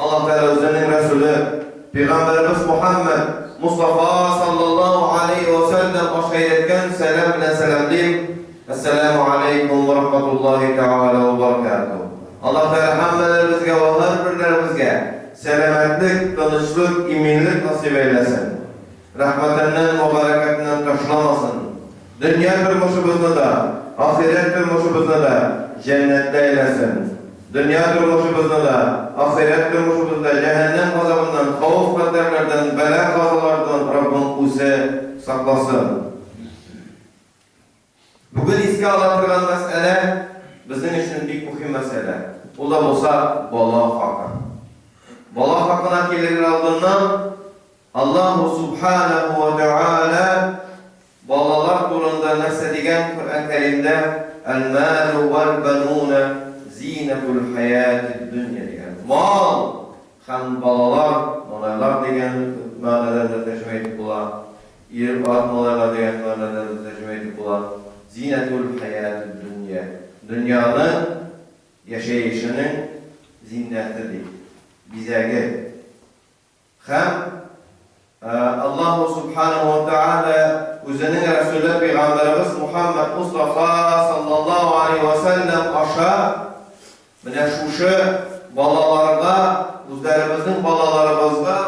Аллаһ Тәгалә үзенең Рәсүле, Пәйгамбәребез Мухәммәд Мостафа саллаллаһу алейһи вә сәлләм аша өйрәткән сәлам белән сәламлим, Әссәләмү алейкум вә рахматуллаһи тәгалә вә баракатуһ. Аллаһ Тәгалә һәммәләребезгә вә һәрберләребезгә сәламәтлек, тынычлык, иминлек насыйп әйләсен. Рәхмәтеннән вә бәрәкәтеннән ташламасын. Дөнья тормышыбызны да, ахирәт тормышыбызны да җәннәттә әйләсен. Дөнья тормышыбызны да, ахирәт тормышыбызны да җәһәннәм газабыннан, хәвеф-хәтәрләрдән, бәла-казалардан Раббым Үзе сакласын. Бүген искә ала торган мәсьәлә безнең өчен бик мөһим мәсьәлә. Ул да булса бала хакы. Бала хакына килер алдыннан Аллаһу субханаһу ва тәгалә балалар турында нәрсә дигән Коръән Кәримдә Әл-малу вәл-бануна зинатул хаятид дөнья дигән. Мал һәм балалар, малайлар дигән мәгънәдә дә тәрҗемә итеп була. Ир-ат малайлар дигән мәгънәдә дә тәрҗемә итеп була. Зинатул хаятид дөнья. Дөньяның яшәешенең зиннәте ди, бизәге. Һәм Аллаһу Субханаһу ва Тәгалә үзенең Рәсүле пәйгамбәребез Мухаммад Мустафа саллаллаһу алейһи ва сәлләм аша менә шушы балаларга, үзләребезнең балаларыбызга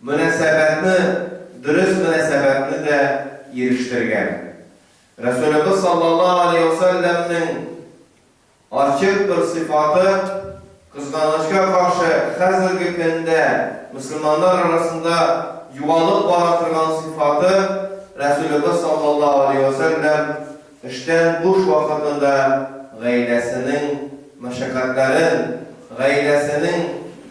мөнәсәбәтне, дөрес мөнәсәбәтне дә ирештергән. Рәсүлебез саллаллаһу алейһи ва сәлләмнең Ачык бер сыйфаты, кызганычка каршы, хәзерге көндә мөселманнар арасында югалып бара торган сыйфаты, Рәсүлебез саллаллаһу алейһи вә сәлләм эштән буш вакытында гаиләсенең мәшәкатьләрен, гаиләсенең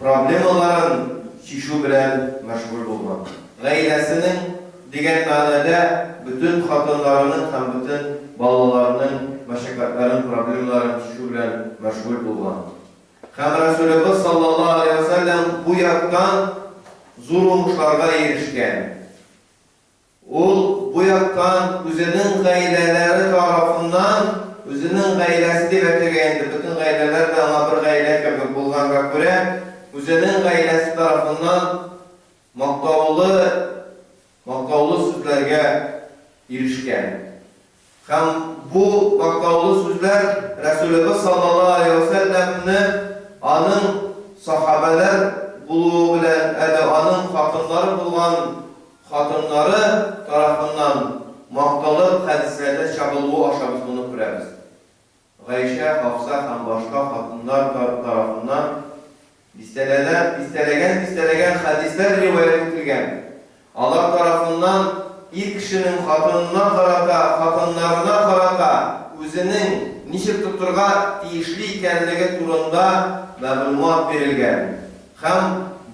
проблемаларын чишү белән мәшгуль булган. Гаиләсенең Дигән мәгънәдә бөтен хатыннарының һәм бөтен балаларының мәшәкатьләрен, проблемаларын чишү белән мәшгуль булган. Һәм Рәсүлебез саллаллаһу алейһи вә сәлләм бу яктан зур уңышларга ирешкән. Ул бу яктан үзенең гаиләләре тарафыннан, үзенең гаиләсе дип әйтергә инде, бөтен гаиләләр дә аңа бер гаилә кебек булганга күрә, үзенең гаиләсе тарафыннан Мактаулы, мактаулы сүзләргә ирешкән. Һәм бу мактаулы сүзләр Рәсүлебез саллаллаһу алейһи вә сәлләмне аның сахабәләр булуы белән әле аның хатыннары булган хатыннары тарафыннан макталып хәдисләрдә чагылуы аша без моны күрәбез. Гайшә, Хафса һәм башка хатыннар тарафыннан дистәләнән, дистәләгән-дистәләгән хәдисләр риваять ителгән. Алар тарафыннан ир кешенең хатынына карата, хатыннарына карата үзенең ничек тотырга тиешле икәнлеге турында мәгълүмат бирелгән. Һәм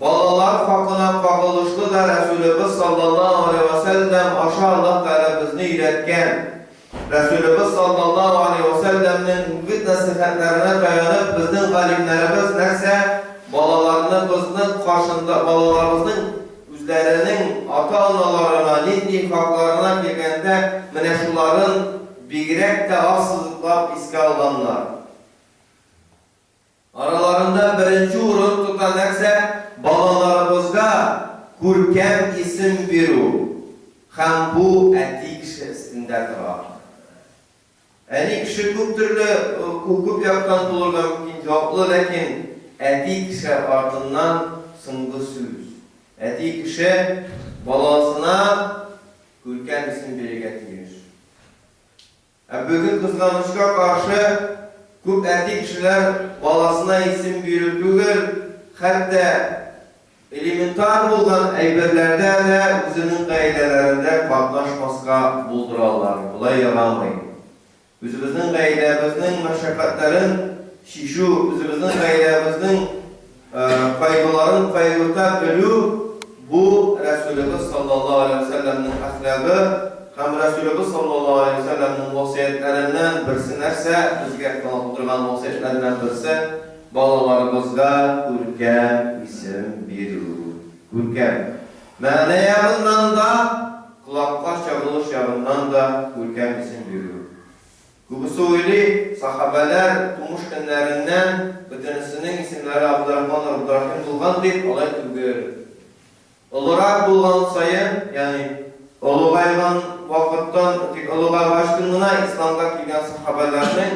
балалар хакына кагылышлы да Рәсүлебез саллаллаһу алейһи вә сәлләм аша Аллаһ Тәгалә безне өйрәткән. Рәсүлебез саллаллаһу алейһи вә сәлләмнең үгет-нәсыйхәтләренә таянып, безнең галимнәребез нәрсә, балаларныбызның каршында, балаларыбызның үзләренең ата-аналарына нинди хакларына килгәндә, менә шуларын бигрәк тә ассызыклап искә алганнар. Араларында беренче урын тота нәрсә, балаларыбызга күркәм исем бирү һәм бу әти кеше өстендә тора. Әни кеше күп төрле, күп яктан булырга мөмкин җаваплы, ләкин әти кеше артыннан соңгы сүз. Әти кеше баласына күркәм исем бирергә тиеш. Ә бүген, кызганычка каршы, күп әти кешеләр баласына исем бирү түгел, хәтта элементар булган әйберләрдә дә үзенең гаиләләрендә катнашмаска булдыралар. Болай ярамый. Үзебезнең гаиләбезнең мәшәкатьләрен чишү, үзебезнең гаиләбезнең Кайгыларын кайгырта белү, бу Рәсүлебез саллаллаһу алейһи вә сәлләмнең әхлагы һәм Рәсүлебез саллаллаһу алейһи вә сәлләмнең васыятьләреннән берсе нәрсә? Безгә калдырган васыятьләреннән берсе, балаларыбызга күркәм исем бирү. Күркәм. Мәгънә ягыннан да, колакка чагылыш ягыннан да күркәм исем бирү. Күбесе уйлый, сахабәләр тумыш көннәреннән бөтенесенең исемнәре Абдрахман, Абдрахим булган дип, алай түгел. Олырак булган саен, ягъни олыгайган вакыттан, тик олыгайгачтын гына исламга килгән сахабәләрнең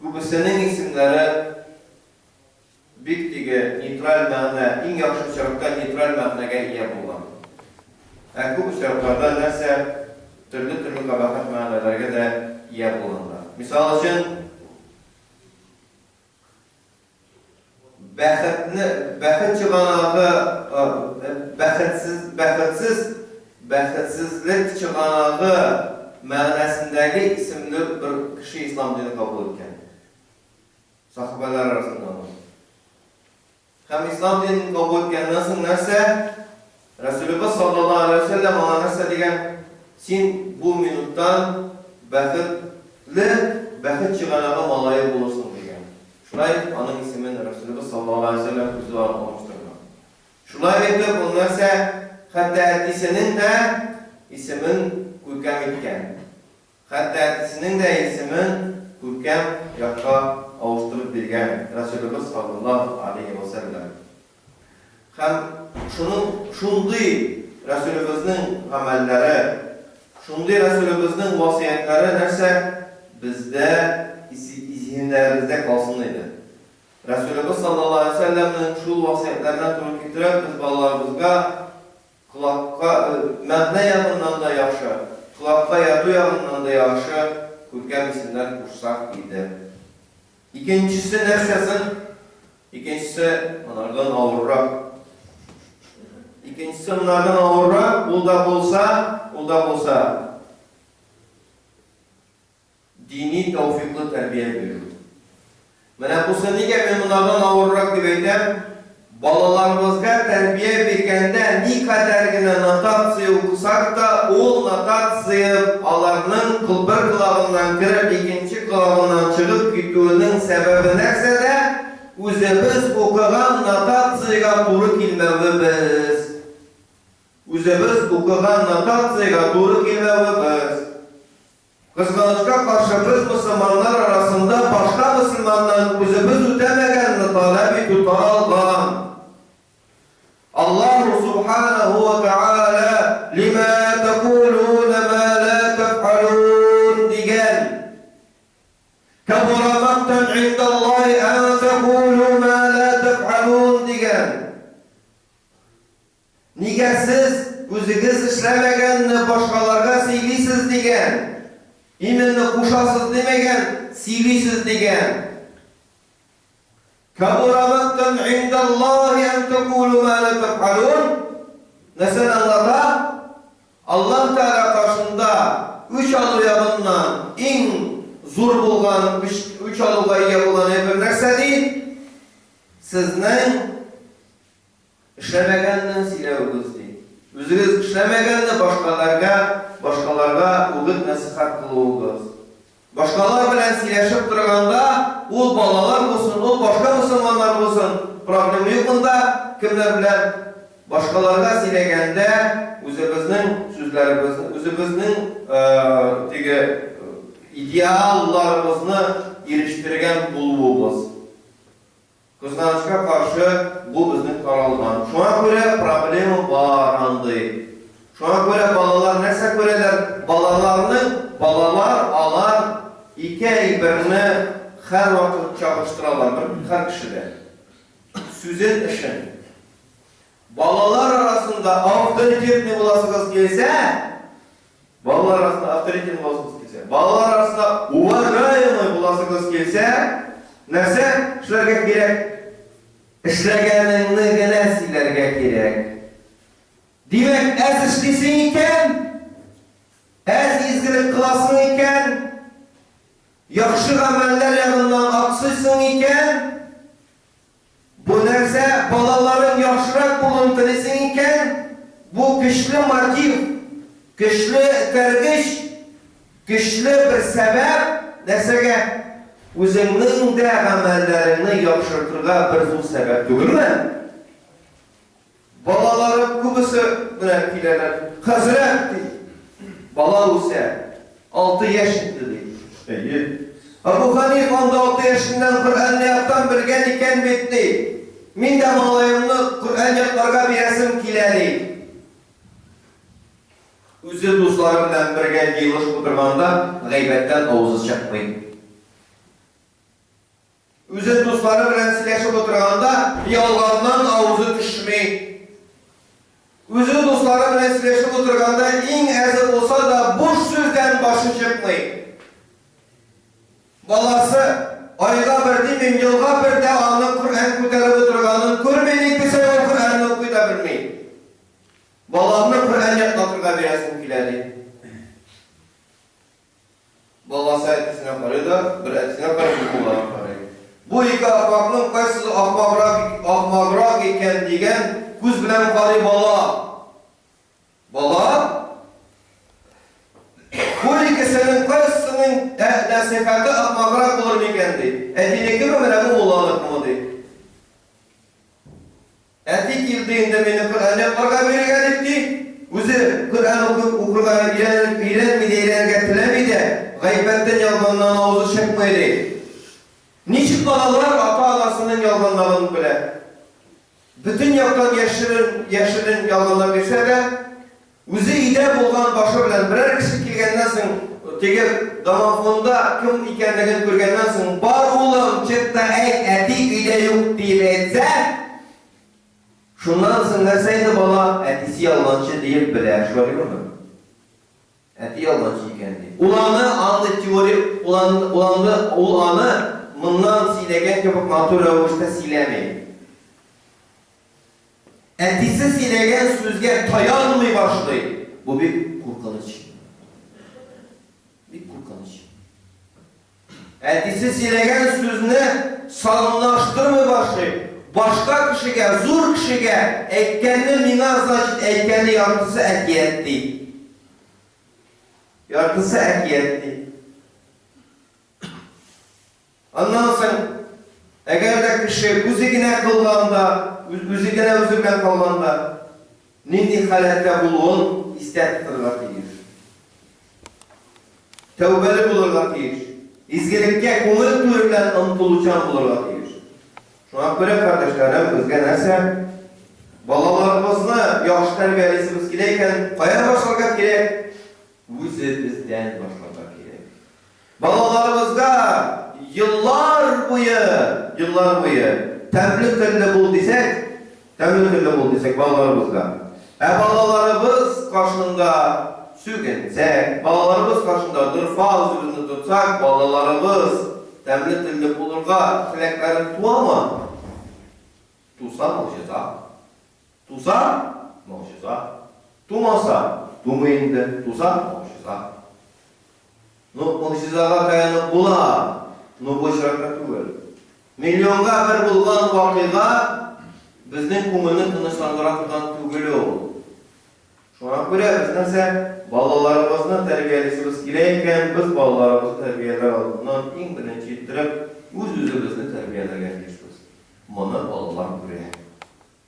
күбесенең исемнәре Бик теге нейтраль мәгънә, иң яхшы очракта нейтраль мәгънәгә ия булган. Ә күп очракларда нәрсә төрле-төрле кабахәт мәгънәләргә дә ия булганнар. Мисал өчен, бәхетне, бәхет чыганагы, бәхетсез, бәхетсез, бәхетсезлек чыганагы мәгънәсендәге исемле бер кеше ислам динен кабул иткән. Сахабәләр арасында ул. Һәм ислам динен кабул иткәннән соң нәрсә? Рәсүлебез саллаллаһу алейһи ва сәлләм аңа нәрсә дигән? Син бу минуттан бәхетле, бәхет чыганагы малае булырсың, дигән. Шулай итеп, аның исемен Рәсүлебез саллаллаһу алейһи ва сәлләм үзе алмаштырган. Шулай итеп, ул нәрсә? Хәтта әтисенең дә исемен күркәм иткән. Хәтта әтисенең дә исемен күркәм якка авыштырып биргән Рәсүлебез салләллаһу алейһи вә сәлләм. Һәм шуның шундый Рәсүлебезнең гамәлләре, шундый Рәсүлебезнең васыятьләре нәрсә бездә зиһеннәребездә калсын иде. Рәсүлебез салләллаһу алейһи вә сәлләмнең шул васыятьләренә туры китереп без балаларыбызга Колакка, мәгънә ягыннан да яхшы, колакка яту ягыннан да яхшы күркәм исемнәр кушсак иде. Икенчесе нәрсә соң? Икенчесе монардан авыррак. Икенчесе монардан авыррак, ул да булса, ул да булса. Дини тәүфыйклы тәрбия бирү. Менә бусы нигә мин монардан авыррак дип әйтәм, балаларыбызга тәрбия биргәндә никадәр генә нотация укысак та, ул нотация аларның бер колагыннан кереп, икенче колагыннан чыгып китүенең сәбәбе нәрсәдә? Үзебез укыган нотациягә туры килмәвебез. Үзебез укыган нотациягә туры килмәвебез. Кызганычка каршы, без мөселманнар арасында башка мөселманнан үзебез үтәмәгәнне таләп итү таралган. Аллаһу субханаһу ва тәгалә лимә тәкулүнә мә лә тәфгалүн дигән. Кәбура мактан индаллаһи ән тәкулү мә лә тәфгалүн дигән. Нигә сез үзегез эшләмәгәнне башкаларга сөйлисез дигән? Именно кушасыз димәгән, сөйлисез дигән. Кәбура мактан индаллаһи ән тәкулу ма ла тәфгалун. Нәрсәне аңлата? Аллаһ Тәгалә каршында үч алу ягыннан иң зур булган, үч алуга ия булган әйбер нәрсә ди? Сезнең Эшләмәгәнне сөйләвегез, ди. Үзегез эшләмәгәнне башкаларга, башкаларга үгет-нәсыйхәт кылуыгыз. Башкалар белән сөйләшеп торганда, ул балалар булсын, ул башка мөселманнар булсын, проблема юк монда, кемнәр белән башкаларга сөйләгәндә үзебезнең сүзләребезне, үзебезнең теге идеалларыбызны ирештергән булуыбыз. Кызганычка каршы, бу безнең таралган. Шуңа күрә проблема бар андый. Шуңа күрә балалар нәрсә күрәләр? Балаларның, балалар алар ике әйберне һәрвакыт чагыштыралар, бер һәр кешедә. Сүзен, эшен. Балалар арасында авторитетный буласыгыз килсә, балалар арасында авторитетный буласыгыз килсә, балалар арасында уважаемый буласыгыз килсә, нәрсә эшләргә кирәк? Эшләгәнеңне генә сөйләргә кирәк. Димәк, әз эшлисең икән, әз изгелек кыласың икән, яхшы гамәлләр ягыннан аксыйсың икән, Бу нәрсә, балаларың яхшырак булуын телисең икән, бу көчле мотив, көчле этәргеч, көчле бер сәбәп, нәрсәгә? Үзеңнең дә гамәлләреңне яхшыртырга бер зур сәбәп түгелме? Балаларым күбесе менә киләләр. Хәзрәт, ди, бала үсә, алты яшь инде, ди. Әйе. Әбу Ханиф анда алты яшеннән Коръәнне яттан белгән икән бит, ди. Мин дә малаемны Коръән ятларга бирәсем килә, ди. Үзе дуслары белән бергә җыелышып утырганда гайбәттән авызы чыкмый. Үзе дуслары белән сөйләшеп утырганда ялганнан авызы төшми. Үзе дуслары белән сөйләшеп утырганда иң әзе булса да буш сүздән башы чыкмый. Баласы айга бер димим, елга бер дә аны Коръән күтәреп утырганын күрми, ник дисәң ул Коръәнне укый да белми. Баламны Коръән ятлатырга бирәсем килә, ди. Баласы әтисенә карый да, бер әтисенә карый, бер улына карый. Бу ике ахмакның кайсысы ахмаграк, ахмаграк икән дигән күз белән карый бала. Бала бу икесенең кайсысының нәсыйхәте ахмаграк булыр микән ди. Әтинекеме, менә бу мулланыкымы ди. Әти килде инде мине Коръән ятларга бирергә дип, ди. Үзе Коръән укып укырга өйрәнеп өйрәнми дә, өйрәнергә теләми дә, гайбәттән ялганнан авызы чыкмый, ди. Ничек балалар ата-анасының ялганлавын белә? Бөтен яктан яшерен, яшерен ялганлап йөрсә дә, Үзе өйдә булган башы белән берәр кеше килгәннән соң, теге домофонда кем икәнлеген күргәннән соң, бар улым, чык та әйт, әти өйдә юк, диеп әйтсә, шуннан соң нәрсә инде бала, әтисе ялганчы диеп белә, шулай түгелме? Әти ялганчы икән ди. Ул аны андый теория, ул аны, ул аны, ул аны моннан сөйләгән кебек матур рәвештә сөйләми. Әтисе сөйләгән сүзгә таянмый башлый. Бу бик куркыныч. Бик куркыныч. Әтисе сөйләгән сүзне санлаштырмый башлый. Башка кешегә, зур кешегә әйткәнне миңа, значит, әйткәне яртысы әкият ди. Яртысы әкият ди. Аннан соң, әгәр дә кеше үзе генә кылганда, үзе генә үзе белән калганда, нинди халәттә булуын истә тотырга тиеш. Тәүбәле булырга тиеш. Изгелеккә күңел түре белән омтылучан булырга тиеш. Шуңа күрә, кардәшләрем, безгә нәрсә? Балаларыбызны яхшы тәрбиялисебез килә икән, каян башларга кирәк? Үзебездән башларга кирәк. Балаларыбызга еллар буе, еллар буе тәмле телле бул дисәк, тәмле телле бул дисәк балаларыбызга. Ә балаларыбыз каршында сүгенсәк, балаларыбыз каршында дорфа үзебезне тотсак, балаларыбыз тәмле телле булырга теләкләре туамы? Туса, могҗиза. Туса, могҗиза. Тумаса, тумый инде. Туса, могҗиза. Ну, могҗизага таянып була, но бу очракта түгел. Миллионга бер булган вакыйга безнең күңелне тынычландыра торган түгел ул. Шуңа күрә без нәрсә, балаларыбызны тәрбиялисебез килә икән, без балаларыбызны тәрбияләр алдыннан иң беренче иттереп үз-үзебезне тәрбияләргә тиешбез. Моны балалар күрә.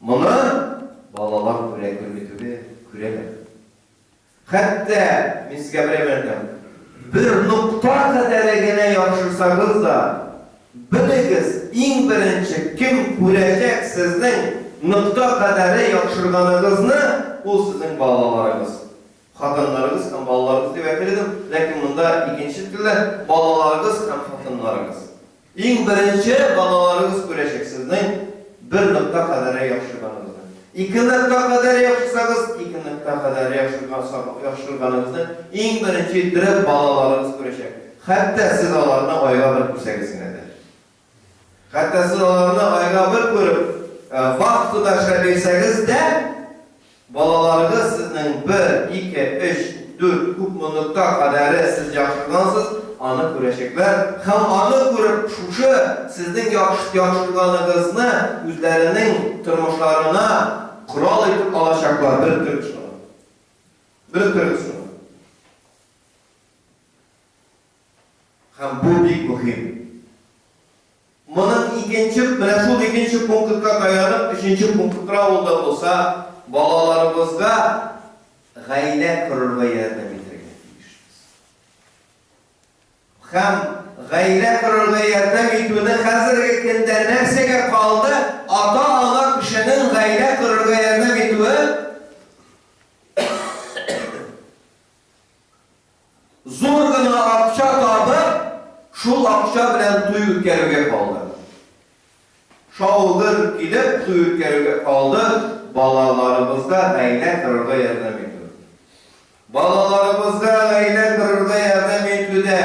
Моны балалар күрә, күрми түгел, күрәләр. Хәтта, мин сезгә бер әйбер әйтәм, бер нокта кадәре генә яхшырсагыз да, белегез, иң беренче кем күрәчәк сезнең нокта кадәре яхшырганыгызны, ул сезнең балаларыгыз. Хатыннарыгыз һәм балаларыгыз дип әйтер идем, ләкин монда икенче телдә балаларыгыз һәм хатыннарыгыз. Иң беренче балаларыгыз күрәчәк сезнең бер нокта кадәре яхшырганыгызны. Ике нокта кадәр яхшырсагыз, ике нокта кадәр яхшырганыгызны иң беренче иттереп балаларыгыз күрәчәк. Хәтта сез аларны айга бер күрсәгез генә дә. Хәтта сез аларны айга бер күреп, вахтада эшләп йөрсәгез дә, Балаларыгыз сезнең бер, ике, өч, дүрт, күпме нокта кадәре сез яхшыргансыз, аны күрәчәкләр һәм аны күреп шушы сезнең яхшырганыгызны үзләренең тормышларына корал итеп алачаклар, белеп торыгыз шуны. Белеп торыгыз шуны. Һәм бу бик мөһим. Моның икенче, менә шул икенче пунктка таянып, өченче пунктка ул да булса, балаларыбызга гаилә корырга ярдәм итәргә тиешбез. Һәм гаилә корырга ярдәм итүне хәзерге көндә нәрсәгә калды, ата-ана кешенең гаилә корырга ярдәм итүе зур гына акча табып, шул акча белән туй үткәрүгә калды. Шау-гөр килеп туй үткәрүгә калды, балаларыбызга гаилә корырга ярдәм итү. Балаларыбызга гаилә корырга ярдәм итүдә,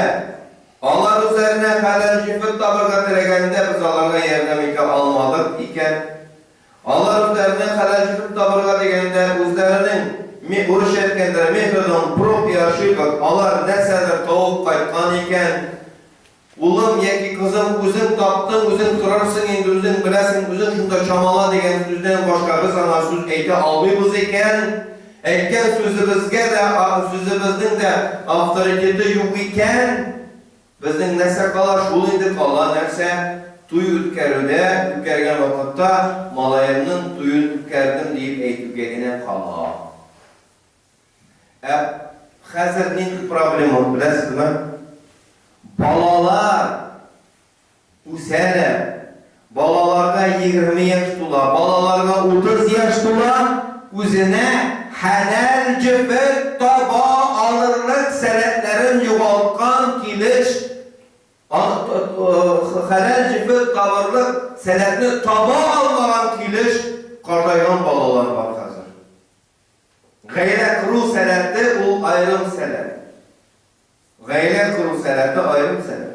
алар үзләренә хәләл җефет табырга теләгәндә без аларга ярдәм итә алмадык икән, алар үзләренә хәләл җефет табырга дигәндә үзләренең, урысча әйткәндә, методом проб и ошибок, алар нәрсәдер табып кайткан икән, Улым яки кызым, үзең таптың, үзең торырсың инде, үзең беләсең, үзең шунда чамала дигән сүздән башка без аңа сүз әйтә алмыйбыз икән, әйткән сүзебезгә дә, сүзебезнең дә авторитеты юк икән, безнең нәрсә кала, шул инде кала нәрсә, туй үткәрүдә, үткәргән вакытта малаемның туен үткәрдем диеп әйтүгә генә кала. Ә хәзер нинди проблема, беләсезме? Балалар үсәләр, балаларга 20 яшь тула, балаларга 30 яшь тула, үзенә хәләл җефет таба алырлык сәләтләрен югалткан килеш, хәләл җефет табырлык сәләтне таба алмаган килеш картайган балалар бар хәзер. Гаилә кору сәләте ул аерым сәләт. Гаилә кору сәләте аерым сәләт.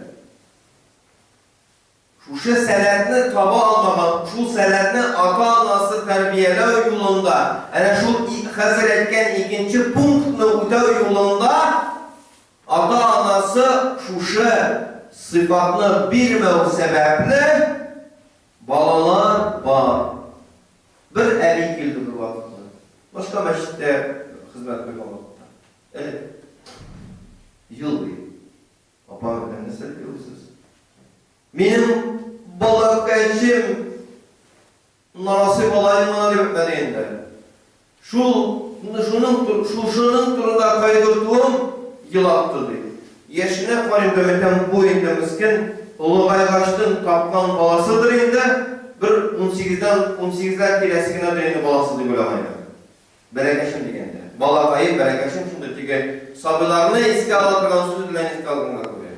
Шушы сәләтне таба алмаган, шул сәләтне ата-анасы тәрбияләү юлында, әнә шул хәзер әйткән икенче пунктны үтәү юлында ата-анасы шушы сыйфатны бирмәү сәбәпле балалар бар. Бер әби килде бер вакытны. Башка мәчеттә хезмәт куйган вакытта. Элек. Елый. Апа, менә нәрсә дип елыйсыз? Минем балакайчым нарасый малаем гына дип әйтмәде инде. Шул, шуның, шушының турында кайгыртуым елатты, ди. Яшенә карыйм да, мәйтәм, бу инде мескен, олыгайгачтын тапкан баласыдыр инде, бер унсигездән, унсигезләр тирәсе генәдер инде баласы дип уйлаган идем. Бәләкәчем дигәндә. Балакаем, бәләкәчем шундый теге сабыйларны искә ала торган сүз белән искә алганга күрә.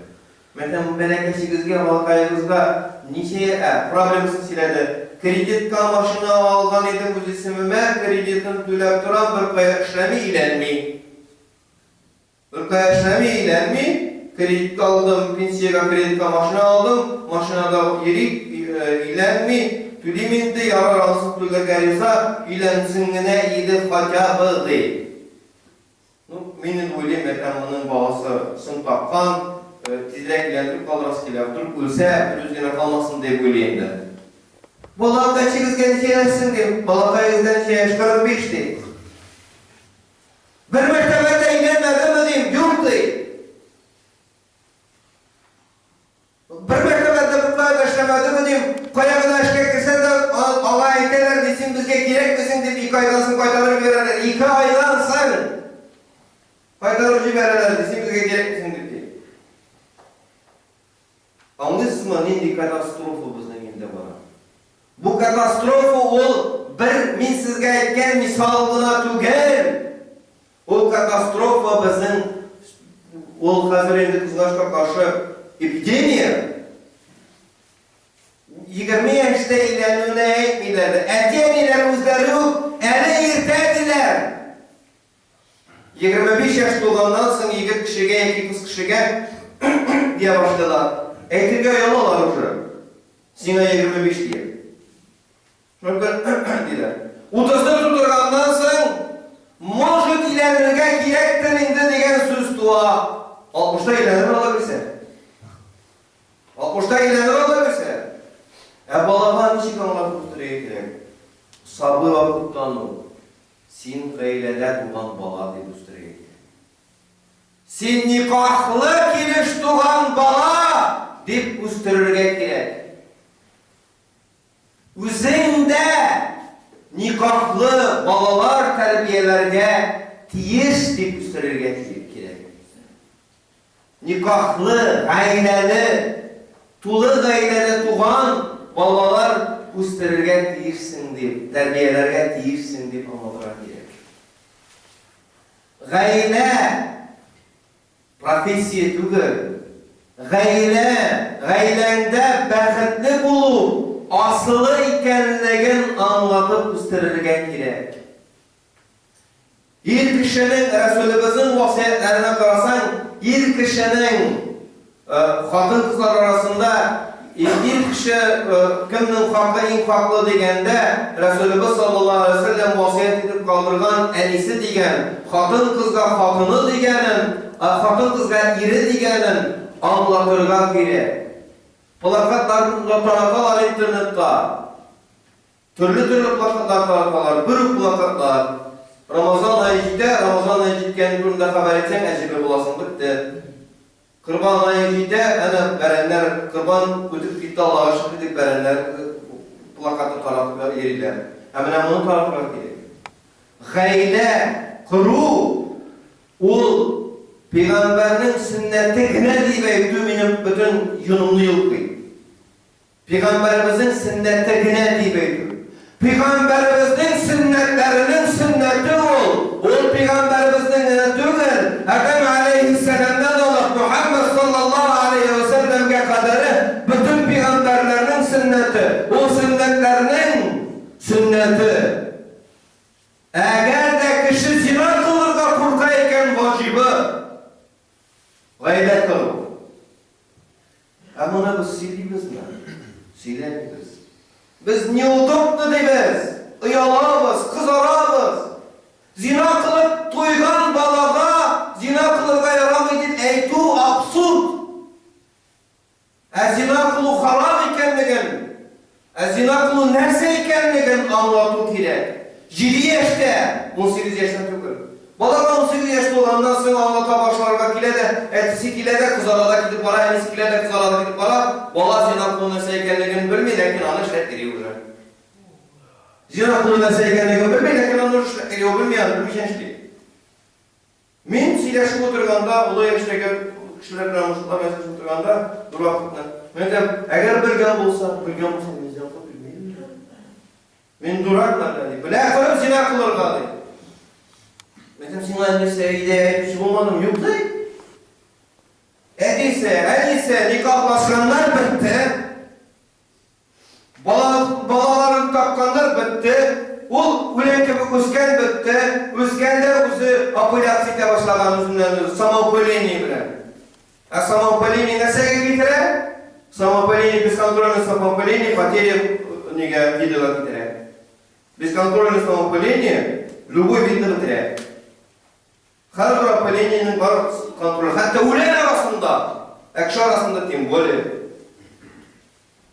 Мәсәлән, бәләкәчегезгә, балакаегызга ничә, ә, проблемасын сөйләде. Кредитка машина алган идем үз исемемә, кредитын түләп торам, беркая эшләми, өйләнми. Беркая эшләми, өйләнми. Кредитка алдым, пенсиягә кредитка машина алдым, машинада йөри, өйләнми. Түлим инде, ярар, анысын түләргә риза, өйләнсен генә иде хотя бы, ди. Ну, мин инде уйлыйм, әйтәм, моның баласы соң тапкан, тизрәк өйләндереп калдырасы килә, вдруг үлсә, берүзе генә калмасын дип уйлый инде. Балакайчыгызга ничә яшьсең, дим, балакаегызга ничә яшь, 45, ди. Бер мәртәбә дә өйләнмәдеме, дим, юк, ди. Бер мәртәбә дә беркая да эшләмәдеме, дим, кая гына эшкә керсә дә, аңа әйтәләр, ди, син безгә кирәкмисең, дип, ике айдан соң кайтарып җибәрәләр. Ике айдан соң кайтарып җибәрәләр, ди, син безгә кирәкмисең, дип, ди. Аңлыйсызмы, нинди катастрофа безнең илдә бара? Бу катастрофа ул бер мин сезгә әйткән мисал гына түгел. Ул катастрофа безнең, ул хәзер инде кызганычка каршы эпидемия. 20 яшьтә өйләнүне әйтмиләр дә. Әти-әниләр үзләре үк әле иртә диләр. 25 яшь тулганнан соң егет кешегә яки кыз кешегә дия башлыйлар. Әйтергә оялалар уже. Сиңа 25 диеп. Диләр. Утызны тутырганнан соң, может, өйләнергә кирәктер инде дигән сүз туа. Алтмышта өйләнер ала бирсә. Алтмышта өйләнер ала бирсә. Ә балага ничек аңлатып үстерергә кирәк? Сабый вакыттан ук син гаиләдә туган бала дип үстерергә кирәк. Син никахлы килеш туган бала дип үстерергә кирәк. Үзең дә никахлы балалар тәрбияләргә тиеш дип үстерергә кирәк. Никахлы, гаиләле, тулы гаиләдә туган балалар үстерергә тиешсең дип, тәрбияләргә тиешсең дип аңлатырга кирәк. Гаилә профессия түгел. Гаилә, гаиләңдә бәхетле булу асылы икәнлеген аңлатып үстерергә кирәк. Ир кешенең, Рәсүлебезнең васыятьләренә карасаң, ир кешенең хатын-кызлар арасында ир кеше кемнең хакы иң хаклы дигәндә, Рәсүлебез саллаллаһу алейһи ва сәлләм васыять итеп калдырган әнисе дигән, хатын-кызга хатыны дигәнен, хатын-кызга ире дигәнен аңлатырга кирәк. Плакатларны тараталар интернетта. Төрле-төрле плакатлар тараталар, бер үк плакатлар. Рамазан ае җитә, Рамазан ае җиткән турында хәбәр итсәң, әҗерле буласың, бетте. Корбан ае җитә, әнә бәрәннәр, корбан үтеп китте, Аллага шөкер дип бәрәннәр плакаты таратып йөриләр. Ә менә моны таратырга кирәк. Гаилә кору ул пәйгамбәрнең сөннәте генә дип әйтү минем бөтен йонымны йолкый. Пәйгамбәребезнең сөннәте генә дип әйтү. Пәйгамбәребезнең сөннәтләренең сөннәте ул, ул пәйгамбәребезнең генә түгел, Адәм галәйһиссәламнән алып Мөхәммәд саллаллаһу галәйһи вә сәлләмгә кадәре бөтен пәйгамбәрләрнең сөннәте, ул сөннәтләрнең сөннәте. Әгәр дә кеше зина кылырга курка икән, ваҗибы, гаилә кору. Ә моны без сөйлибезме? Сөйләмибез. Без неудобно дибез, оялабыз, кызарабыз. Зина кылып туйган балага зина кылырга ярамый дип әйтү абсурд. Ә зина кылу харам икәнлеген, ә зина кылу нәрсә икәнлеген аңлату кирәк. Җиде яшьтә, 18 яшьтә түгел. Балага 18 яшь тулганнан соң аңлата башларга килә дә, әтисе килә дә, кызара да китеп бара, әнисе килә дә, кызара да китеп бара. Бала зина кылу нәрсә икәнлеген белми, ләкин аны эшләп йөри уже. Зина кылу нәрсә икәнлеген белми, ләкин аны уже эшләп йөри, ул белми, аны белмичә эшли. Мин сөйләшеп утырганда, олы яшьтәге кешеләр белән, мужиклар белән сөйләшеп утырганда, бервакытны, мин әйтәм, әгәр белгән булсам, белгән булсам, мин зина кылып йөрмим идем. Мин дурак әллә, ди. Белә торып зина кылырга, ди. Мин әйтәм, сиңа нәрсә өйдә әйтүче булмадым, юк, ди. Әтисе, әнисе никахлашканнар бетте. Бала, балаларын тапканнар, бетте. Ул үлән кебек үскән, бетте. Үскән дә үзе опыляться итә башлаган үзеннән үзе, самоопыление белән. Ә самоопыление нәрсәгә китерә? Самоопыление, бесконтрольное самоопыление, потеря нигә видога китерә. Бесконтрольное самоопыление любой видны бетерә. Һәрбер опылениенең бар контроле. Хәтта үлән арасында, ә кеше арасында тем более.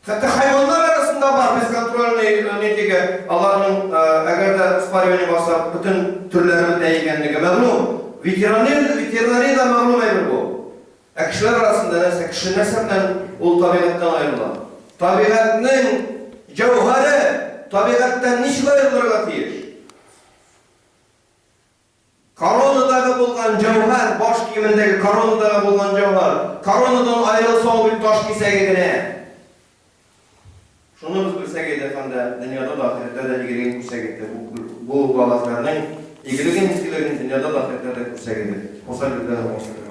Хәтта хайваннар арасында бар бесконтрольный нитеге, аларның әгәр дә спаривание барса, бөтен төрләре бетә икәнлеге мәгълүм. Ветеринария, ветеринария да мәгълүм әйбер бу. Ә кешеләр арасында нәрсә? Кеше нәрсә белән ул табигатьтән аерыла? Табигатьнең җәүһәре табигатьтән ничек аерылырга тиеш? Коронадагы булган җәүһәр, баш киемендәге коронадагы булган җәүһәр, коронадан аерылса ул бит таш кисәге генә. Шуны без белсәк иде һәм дә дөньяда да, ахирәттә дә игелеген күрсәк иде. Бу, бу вәгазьләрнең игелеген, изгелеген дөньяда да, ахирәттә дә күрсәк иде.